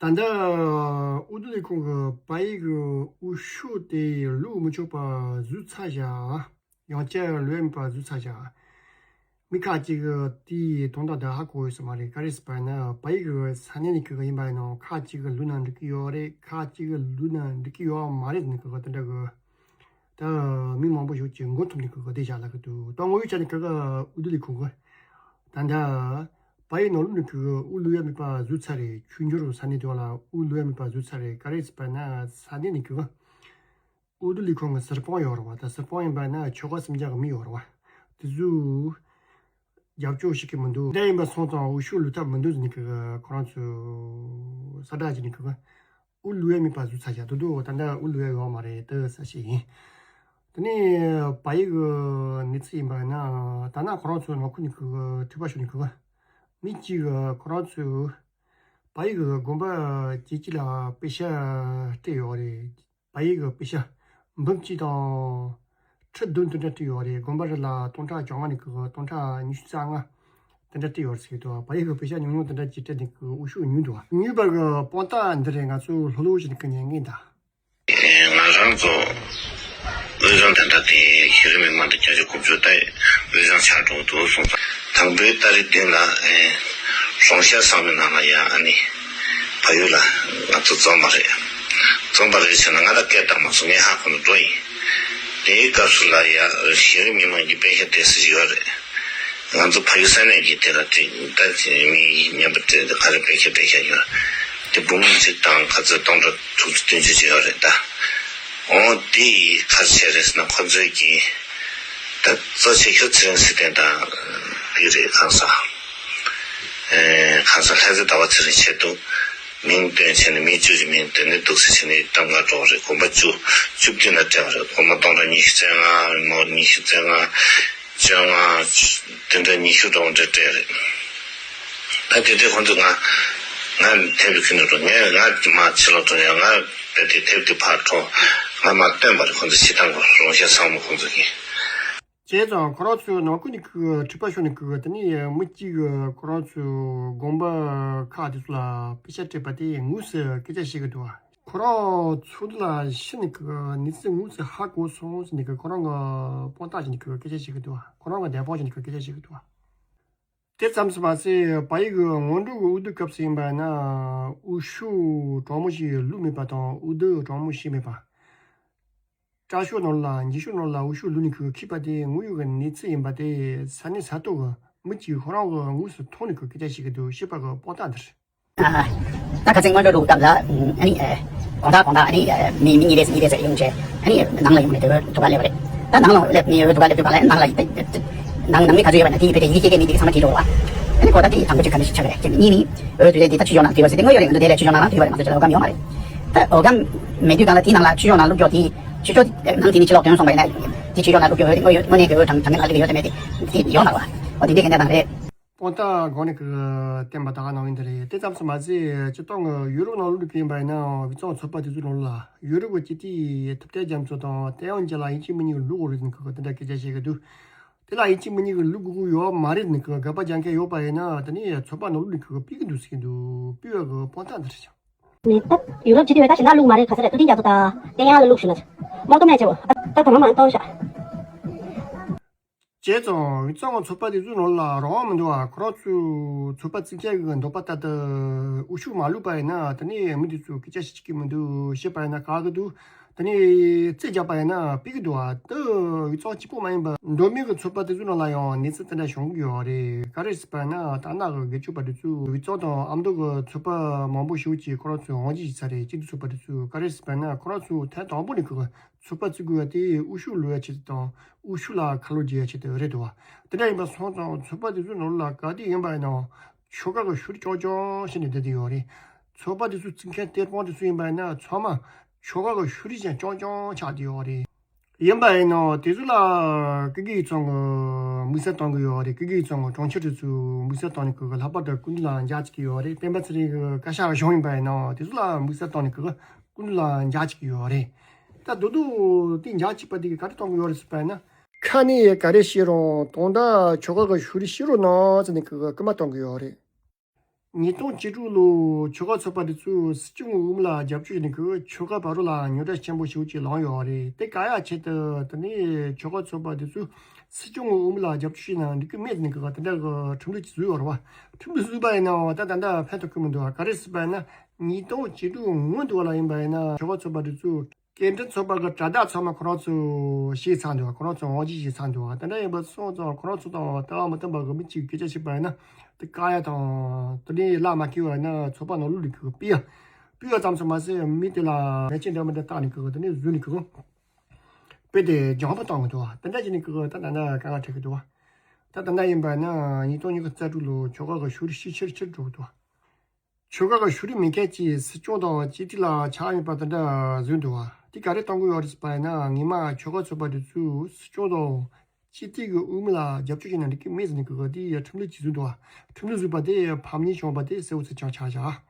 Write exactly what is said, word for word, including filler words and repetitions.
ད་ལྟ་ཨུ་དུ་ལས་ཁུངས་ཀྱིས་བལ་ཡུལ་གྱི་དབུ་ཤུགས་དེ་བླུག་མི་ཆོག་པ་བཟོས་ཚར་བཞག་ཡང་བསྐྱར་བླུག་ཡ་མེད་པ་བཟོས་ཚར་བཞག་མི་ཁག་ཅིག་གིས་དེའི་དོན་དག་དེ་ཧ་གོ་ཡོད་ས་མ་རེད། ག་རེ་ཟེར་བ་ཡིན་ན་བལ་ཡུལ་གྱི་ས་གནས་ནས་ཁུ་གི་ཡིན་པ་ཡིན་ནའང་ཁག་ཅིག་གིས་བླུགས་ན་འགྲིག་གི་ཡོད་རེད། ཁག་ཅིག་གིས་བླུགས་ན་འགྲིག་གི་ཡོད་མ་རེད་ཟེར་ནས་ཁུ་གི་དེ་འདྲ་གི་ད་མི་མང་པོ་ཞིག་གིས་མགོ་འཐོམས་ནས་ཁུ་གི་བསྡད་བཞག་ལབ་ཀྱི་འདུག་ད་དངོས་ཡོད་ཆ་ནས་ཁུ་གི་ཨུ་དུ་ལས་ཁུངས་ཀྱིས་ད་ལྟ་བལ་ཡུལ་ནང་ལོགས་ནས་ཁུ་གི་དབུ་བླུག་ཡ་མེད་པ་བཟོས་ཚར་རེད། ཆོས་འབྱོར་ས་གནས་དེ་བ་ལ་དབུ་བླུག་ཡ་མེད་པ་བཟོས་ཚར་རེད། ག་རེ་ཟེར་བ་ན་ས་གནས་ནས་ཁུ་གི་ཨུ་དུ་ལས་ཁུངས་ཀྱི་ཟུར་དཔང་ཡོད་རེད་བ། ད་ཟུར་དཔང་ཡིན་པ་ན་ཆོལ་ཁ་གསུམ་ཆ་གི་མི་ཡོད་རེད་བ། དེ་ཚོས་རྒྱབ་སྐྱོར་བྱེད་ཀྱི་མི་འདུག་འདྲ་ཡིན་པ་སོང་ཙང་དབུ་ཤུགས་བླུག་ཐབས་མི་འདུག་ཟེར་ནས་ཁུ་གི་ཁོ་རང་ཚོས་གསལ་བསྒྲགས་བྱས་ནས་ཁུ་གི་དབུ་བླུག་ཡ་མེད་པ་བཟོས་ཚར་བཞག་འདུག་འདུག་ད་ལྟ་དབུ་བླུག་ཡ་ཡོད་མ་རེད་དེ་ཟེར་ཞིག་ཡིན། དེ་ནས་བལ་ཡུལ་གྱི་གནས་ཚུལ་ཡིན་པ་ཡིན་ན་ད་ནང་ཁོ་རང་ཚོའི་ནང་ཁུལ་ནས་ཁུ་གི་འཁྲུག་པ་ཤོར་ནས་ཁུ་གི་མི་གཅིག་གིས་ཁོ་རང་ཚོའི་བལ་ཡུལ་གྱི་དགོན་པ་གཅིག་གཅིག་ལ་པེ་ཤ་སྤྲད་ཡོད་རེད། བལ་ཡུལ་གྱི་པེ་ཤ་འབུམ་གཅིག་དང་ཁྲི་བདུན་དེ་འདྲ་སྤྲད་ཡོད་རེད། དགོན་པ་རེ་ལ་སྟོང་ཕྲག་བཅོ་ལྔ་ནས་ཁུ་གི་སྟོང་ཕྲག་ཉི་ཤུ་རྩ་ལྔ་དེ་འདྲ་སྤྲད་ཡོད་རེད་ཟེར་གྱི་འདུག་བལ་ཡུལ་གྱི་པེ་ཤ་ཉུང་ཉུང་དེ་འདྲ་ཅིག་སྤྲད་ནས་ཁུ་གི་དབུ་ཤུགས་ཉུང་འདུག་ཉུང་བ་གི་དཔང་རྟགས་འདི་རེད། ང་ཚོས་ལྷོད་ལྷོད་བྱས་ནས་ཁུ་ཉན་གི་ཡིན་ད། ང་རང་ཚོ་དབུས་གཙང་དེ་འདྲ་དེ་གཞི་རིམ་མི་མང་དང་བརྒྱ་ཆ་དགུ་བཅུ་ལྟ་དབུས་གཙང་ཆགས་འགྲོ་འདུག་སོང་ཙང་དང་པོའི་ཏ་རིག་བདུན་ལ་ཨེ་རོང་ཤར་ས་མཚོའི་ནང་ལ་ཡ་ཨ་ནི་བལ་ཡུལ་ལ་ང་ཚོ་འཛོམས་པ་རེད། འཛོམས་པ་རེད་ཟེར་ན་ང་ལ་སྐད་བཏང་མ་སོང་། ངས་ཧ་གོ་ནས་འགྲོ་ཡིན། དེའི་སྐབས་སུ་ལ་ཡ་གཞི་རིམ་མི་མང་གི་པེ་ཤ་སྤྲད་སྲིད་ཡོད་རེད། ང་ཚོ་ཕ་ཡུལ་ས་གནས་ཀྱི་དེ་ལ་ཅིག་ད་ཅིག་མི་མཉམ་པོ་སྤྲད་དེ་ག་རེ་སྤྲད་ཁྱད་སྤྲད་ཤ་ཡོད། དེ་འབུམ་གཅིག་དང་ག་ཚོད་སྟོང་ཕྲག་དྲུག་ཅུ་བདུན་ཅུ་ཅིག་ཡོད་རེད་ད། འོ་དེ་ཡིས་ག་རེ་བྱས་རེད་ཟེར་ན་ཁོ་ཚོས་ཀྱིས་ད་གཙོ་ཆེ་ཤོས་ཚེ་རིང་ཚེ་བརྟན་དང་དེ་རེད། གང་ཟག་གང་ཟག་ལྷ་རྩེ་ཟླ་བ་ཚེ་རིང་ཆེད་དུ། མིང་བཏོན་བྱས་ནས་མི་བཅུ་ཞིག་མིང་བཏོན་ནས་འདུག་སེ་བྱས་ནས་གཏམ་ཁ་སྒྲོག་རེད། དགོན་པ་བཅུ་བཅུ་བདུན་ལ་སྤྲད་པ་རེད། སྒོར་མོ་སྟོང་ཕྲག་ཉི་ཤུ་རྩ་ལྔ། མོ་ཉི་ཤུ་རྩ་ལྔ། བཅོ་ལྔ། དེ་འདྲ་ཉི་ཤུ་འགྲོ་འདྲ་སྤྲད་རེད། ད་དེ་དུས་ཁོང་ཚོས་ང་ང་དེབ་ཁྱོན་ནས་འགྲོ་ངས་ང་མ་ཕྱི་ལོགས་འགྲོ་ཡང་ང་བས་དེ་དེབ་དེ་ཕར་འཕྲོ་ང་མ་བཏོན་པ་རེད། ཁོང་ཚོ་ཕྱི་ཐང་གི་རོང་ཤར་ས་མཚོ་ཁོང་ཚོ་གིས། བྱས་ཙང་ཁོ་རང་ཚོའི་ནང་ཁུལ་ནས་ཁུ་འཁྲུག་པ་ཤོར་ནས་ཁུ་དེ་ནས་མི་གཅིག་གིས་ཁོ་རང་ཚོའི་དགོན་པ་ཁག་དེ་ཚོ་ལ་པེ་ཤ་སྤྲད་པ་དེ་དངོས་སུ་སྐད་ཆ་བཤད་ཀྱི་འདུག་ཁོ་རང་ཚོ་འདི་ལ་ཤི་ནས་ཁུ་གནས་ཚུལ་དངོས་སུ་ཧ་གོ་སོང་ཟེར་ནས་ཁུ་ཁོ་རང་གི་དཔང་རྟགས་བྱས་ནས་ཁུ་སྐད་ཆ་བཤད་ཀྱི་འདུག་ཁོ་རང་གི་བདེན་དཔང་བྱས་ནས་ཁུ་སྐད་ཆ་བཤད་ཀྱི་འདུག་དེ་ཙམ་དུ་མ་ཟད་བལ་ཡུལ་གྱི་སྔོན་འགྲོ་གི་འོས་བསྡུ་སྐབས་སུ་ཡིན་པ་ན་དབུ་ཤུགས་གྲང་མོ་ཞིག་བླུགས་མེད་པ་དང་འོས་བསྡུ་གྲང་མོ་བྱས་མེད་པ། སྐྲ་ཤོག་ནང་ལ་འགྱིག་ཤོག་ནང་ལ་འོས་ཤོག་བླུགས་ནས་ཁུ་འཁྱེར་པ་དེ་དངོས་ཡོད་ཀྱི་གནས་ཚུལ་ཡིན་པ་དེ་ས་གནས་ས་ཐོག་གི་མི་གཅིག་ཁོ་རང་གིས་དངོས་སུ་མཐོང་ནས་ཁུ་སྐད་ཆ་བཤད་ཀྱི་འདུག་ཤེས་པ་གི་དཔང་རྟགས་འདིར། ད་ཁ་སང་སྔོན་འགྲོ་འགྲོ་སྐབས་ལ་ཨ་ནི་དགོང་དག་དགོང་དག་ཨ་ནི་མི་མི་གཉིས་རེ་གཉིས་རེ་ཟེར་ཡོང་བྱས་ཨ་ནི་ནང་ལ་ཡོང་ནས་དེ་ག་ཐུག་ག་སླེབས་པ་རེད། ད་ནང་ལ་སླེབས་ནས་ཐུག་ག་སླེབས་དུས་ག་ལ་ནང་ལ་ནང་ནང་མི་ག་ཚོད་ཡོད་པ་ན་དེ་ཕལ་ཆེར་ཡི་གེ་གི་མི་དེ་ཚང་མ་བྲིས་འགྲོ་བ། ཨ་ནི་ཁོ་ད་དེ་དང་པོ་ཅིག་ག་འདྲ་ཞིག་ཆགས་ཀྱི་རེད་ཅེས་གཉིས་ནི་འོས་བསྡུ་རེད་དེ་ད་ཆོས་ཕྱོགས་ནང་དེ་བ་ཟེར་དེ་དངོས་ཡོད་རེད། འོས་བསྡུ་དེ་ལ་ཆོས་ཕྱོགས་ནང་ལ་དེ་བ་རེད། མ་གཏོགས་ཅི་ལ་འོས་འགན་ཡོད་མ་རེད། ད་འོས་འགན་མེད་དུས་གང་ལ་དེའི་ནང་ལ་ཆོས་ཕྱོགས་ནང་བླུགས་རྒྱུ་དེ་ཆོས་ཕྱོགས་ནང་དེ་ནི་ཕྱི་ལོགས་ཐོན་སོང་བ་ཡིན་ན་དེ་ཆོས་ཕྱོགས་ནང་བླུགས་རྒྱུ་འོས་དངོས་ཡོད་དངོས་གནས་ཀྱི་འོས་གྲངས་གྲངས་ངན་ལ་སླེབས་ཀྱི་ཡོད་དམ་མེད་དེ་དེ་ཡོད་མ་རེད་བ། འོ་དེ་འདྲའི་གི་གནས་སྟངས་རེད། དཔང་རྟགས་སྒང་ནས་ཀྱི་བསྟན་པ་ད་ག་ནང་ཡིན་དེ་རེད། དེ་ཙམ་དུ་མ་ཟད་སྤྱིར་བཏང་གི་ཡུ་རོབ་ནང་ལོགས་ཀྱི་ཡིན་པ་ཡིན་ན་དབུས་གཙང་ཚོགས་པ་དེ་ཚོའི་ནང་ལ་ཡུ་རོབ་ཀྱི་སྤྱི་འཐུས་ཐུབ་བསྟན་རྒྱ་མཚོ་དང་ཏེ་ཝན་ཅན་ལ་ཡིན་གཅིག་མིན་གཉིས་ཀྱི་བླུག་དགོས་རེད་ཟེར་ནས་ཁོ་དེ་འདྲ་སྐད་ཆ་བཤད་ཀྱི་འདུག་དེ་ལ་ཡིན་གཅིག་མིན་གཉིས་ཀྱི་བླུག་དགོས་ཀྱི་ཡོད་མ་རེད་ཟེར་ནས་ཁོ་དགག་པ་རྒྱག་མཁན་ཡོད་པ་ཡིན་ན་དེ་ནས་ཚོགས་པ་ནང་ལོགས་ནས་ཁོ་ཕུད་ཀྱི་འདུག་ཟེར་གྱི་འདུག་ཕུད་པའི་གི་དཔང་རྟགས་འདི་རེད་ཤག་ནི་ད་ཡུ་རོབ་སྤྱི་འཐུས་ད་གཞན་དག་བླུག་མ་རེད། ག་ས་རེད། ཐུབ་བསྟན་རྒྱ་མཚོ་ད་ཏེ་ཝན་ལ་བླུག་ཞུ་ན་མོལ་གཏོང་མེད་ཆེ་བོ་ད་ད་མ་མ་གཏོང་ཤག་བྱས་ཙང་དབུས་གཙང་གི་ཚོགས་པ་དེ་ཚོའི་ནང་ལ་རང་དབང་མི་འདུག་བ། ཁོ་རང་ཚོའི་ཚོགས་པ་བཙུགས་མཁན་གྱི་འདོད་པ་ལྟར་དུ་དབུ་ཤུགས་མ་བླུགས་པ་ཡིན་ན་དེ་ནས་མི་དེ་ཚོས་སྐད་ཆ་བཤད་ཀྱི་མི་འདུག་བཤད་པ་ཡིན་ན་དགག་གི་འདུག་དེ་ནས་རྩིས་རྒྱག་པ་ཡིན་ན་ཕུད་ཀྱི་འདུག་བ། དེ་དབུས་གཙང་གཅིག་པོ་མ་ཡིན་པར་མདོ་སྨད་ཀྱི་ཚོགས་པ་དེ་ཚོའི་ནང་ལ་ཡང་གནས་ཚུལ་དེ་འདྲ་བྱུང་གི་ཡོད་རེད། ག་རེ་ཟེར་བ་ཡིན་ན་རྟ་ནག་གི་སྒེར་གཅོད་པ་དེ་ཚོས་དབུས་གཙང་དང་ཨ་མདོ་གི་ཚོགས་པ་མང་པོ་ཞིག་གིས་ཁོ་རང་ཚོའི་དབང་ཆ་བཞེས་ཚར་རེད། སྤྱི་འཐུས་ཚོགས་པ་དེ་ཚོས། ག་རེ་ཟེར་བ་ཡིན་ན་ཁོ་རང་ཚོས་ཐེངས་དང་པོ་ནས་ཁོ་ཚོགས་པ་བཙུགས་དགོས་ཡ་དེ་དབུ་ཤུགས་བླུག་ཡ་ཆེད་དུ་དང་དབུ་ཤུགས་ལ་ཁ་ལོ་སྒྱུར་ཡ་ཆེད་དུ་རེད་འདུག་བ། དེ་འདྲ་ཡིན་པ་སོང་ཙང་ཚོགས་པ་དེ་ཚོའི་ནང་ལ་ག་དུས་ཡིན་པ་ཡིན་ནའང་ཆོལ་ཁ་གི་ཤུགས་རྐྱང་རྐྱང་བྱས་ནས་བསྡད་བསྡད་ཡོད་རེད། ཚོགས་པ་དེ་ཚོའི་བཙུགས་མཁན་གཏེར་དཔོན་དེ་ཚོ་ཡིན་པ་ཡིན་ན་ཚང་མ་ཆོལ་ཁ་གི་ཤུགས་རིགས་ཅན་རྐྱང་རྐྱང་ཆགས་བསྡད་ཡོད་རེད། ཡིན་པ་ཡིན་ནའང་དེ་ཚོ་ལ་ཀི་ཀི་ཚང་གི་དམིགས་བསལ་གཏོང་གི་ཡོད་རེད། ཀི་ཀི་ཚང་གི་གྲོང་ཁྱེར་དེ་ཚོ་དམིགས་བསལ་བཏང་ནས་ཁོ་གི་ལྷག་པར་དུ་སྐུ་མདུན་ལ་མཇལ་བཅུག་གི་ཡོད་རེད། སྤེན་པ་ཚེ་རིང་གི་བཀའ་ཤག་གཞུང་ཡིན་པ་ཡིན་ནའང་དེ་ཚོ་ལ་དམིགས་བསལ་བཏང་ནས་ཁོ་གི་སྐུ་མདུན་ལ་མཇལ་བཅུག་གི་ཡོད་རེད། ད་རྡོག་རྡོག་དེ་མཇལ་བཅུག་པ་དེ་གིས་ག་རེ་གཏོང་གི་ཡོད་རེད་ཟེར་བ་ཡིན་ན། ཁ་ནས་ག་རེ་བཤད་རུང་དོན་དག་ཆོལ་ཁ་གི་ཤུགས་རིགས་བཤད་རོགས་གནང་ཟེར་ནས་ཁོ་གི་སྐུལ་མ་གཏོང་གི་ཡོད་རེད། ཉིས་སྟོང་བཅུ་དྲུག་ལོ་ཆོལ་ཁ་ཚོགས་པ་དེ་ཚོས་སྲིད་སྐྱོང་འོས་མི་ལ་རྒྱབ་སྐྱོར་བྱས་ནས་ཀྱི་ཆོལ་ཁ་བར་ལ་ཉོ་ཆ་ཆེན་པོ་ཞིག་ཅིག་ལངས་ཡོད་རེད། དེ་ག་ཡ་ཆེད་དུ་དེ་ནས་ཆོལ་ཁ་ཚོགས་པ་དེ་ཚོས་སྲིད་སྐྱོང་འོས་མི་ལ་རྒྱབ་སྐྱོར་བྱས་ན་འགྲིག་གི་མེད་ཟེར་ནས་ཀྱི་དེ་འདྲ་གི་ཁྲིམས་ལུགས་ཅིག་བཟོས་ཡོད་རེད་བ། ཁྲིམས་ལུགས་བཟོས་པ་ཡིན་ནའང་ད་ད་ལྟ་ཕན་ཐོགས་ཀྱི་མི་འདུག་བ། ག་རེ་ཟེར་བ་ཡིན་ན། ཉིས་སྟོང་བཅུ་དྲུག་སྔོན་དུ་བ་ལ་ཡིན་པ་ཡིན་ན་ཆོལ་ཁ་ཚོགས་པ་དེ་ཚོས་སྐད་འཕྲིན་ཚོགས་པ་གི་དྲ་བདག་ཚང་མ་ཁོ་རང་ཚོས་བྱས་ཚར་འདུག་ཁོ་རང་ཚོས་དབང་སྒྱུར་བྱས་ཚར་འདུག་དེ་འདྲ་ཡིན་པ་སོང་ཙང་ཁོ་རང་ཚོ་དང་ལྟ་བ་མི་མཐུན་པ་གི་མི་གཅིག་སྐད་ཆ་བཤད་པ་ཡིན་ན་དེ་བཀག་ཡ་དང་དེ་ནས་ལག་མ་འཁེལ་བ་ཡིན་ན་ཚོགས་པ་ནང་ལོགས་ནས་ཀྱི་སྤེལ་ཡ། སྤེལ་ཡ་ཙམ་དུ་མ་ཟད་མི་དེ་ལ་ལས་བྱེད་འདྲ་མི་འདྲ་བཏགས་ནས་ཀྱི་དེ་ནས་བཟོས་ནས་ཀྱི་སྤེལ་ཏེ་སྦྱང་པོ་བཏང་གི་འདུག་དེ་འདྲ་བྱས་ནས་ཀྱི་ད་ད་ད་དཀའ་ངལ་འཕྲད་ཀྱི་འདུག་ད་ད་ལྟ་ཡིན་པ་ཡིན་ན་ཉིས་སྟོང་ཉི་ཤུ་རྩ་དྲུག་ལོ་ཆོལ་ཁ་གི་ཕྱོགས་རིས་ཤུགས་ཆེར་ཆེར་འགྲོ་གི་འདུག་ཆོལ་ཁ་གི་ཕྱོགས་རིས་མེད་མཁན་གྱིས་སྲིད་སྐྱོང་དང་སྤྱི་འཐུས་ལ་ཆགས་ཡོད་པ་དེ་འདྲ་བཟོས་འདུག་བ། དེ་ག་རེ་གཏོང་གི་ཡོད་རེད་ཟེར་བ་ཡིན་ན་སྔོན་མ་ཆོལ་ཁ་ཚོགས་པ་དེ་ཚོས་སྲིད་སྐྱོང་དང་སྤྱི་འཐུས་ཀྱི་འོས་མི་ལ་རྒྱབ་སྐྱོར་བྱས་ན་འགྲིག་གི་མེད་ཟེར་ནས་གི་དེ་ཡ་ཁྲིམས་ལུགས་ཅིག་བཟོས་འདུག་བ། ཁྲིམས་ལུགས་བཟོས་པ་དེ་ཕམ་ཉེས་བྱུང་བ་དེ་གསལ་བོ་ཚོས་ཀྱང་ཆགས་བཞག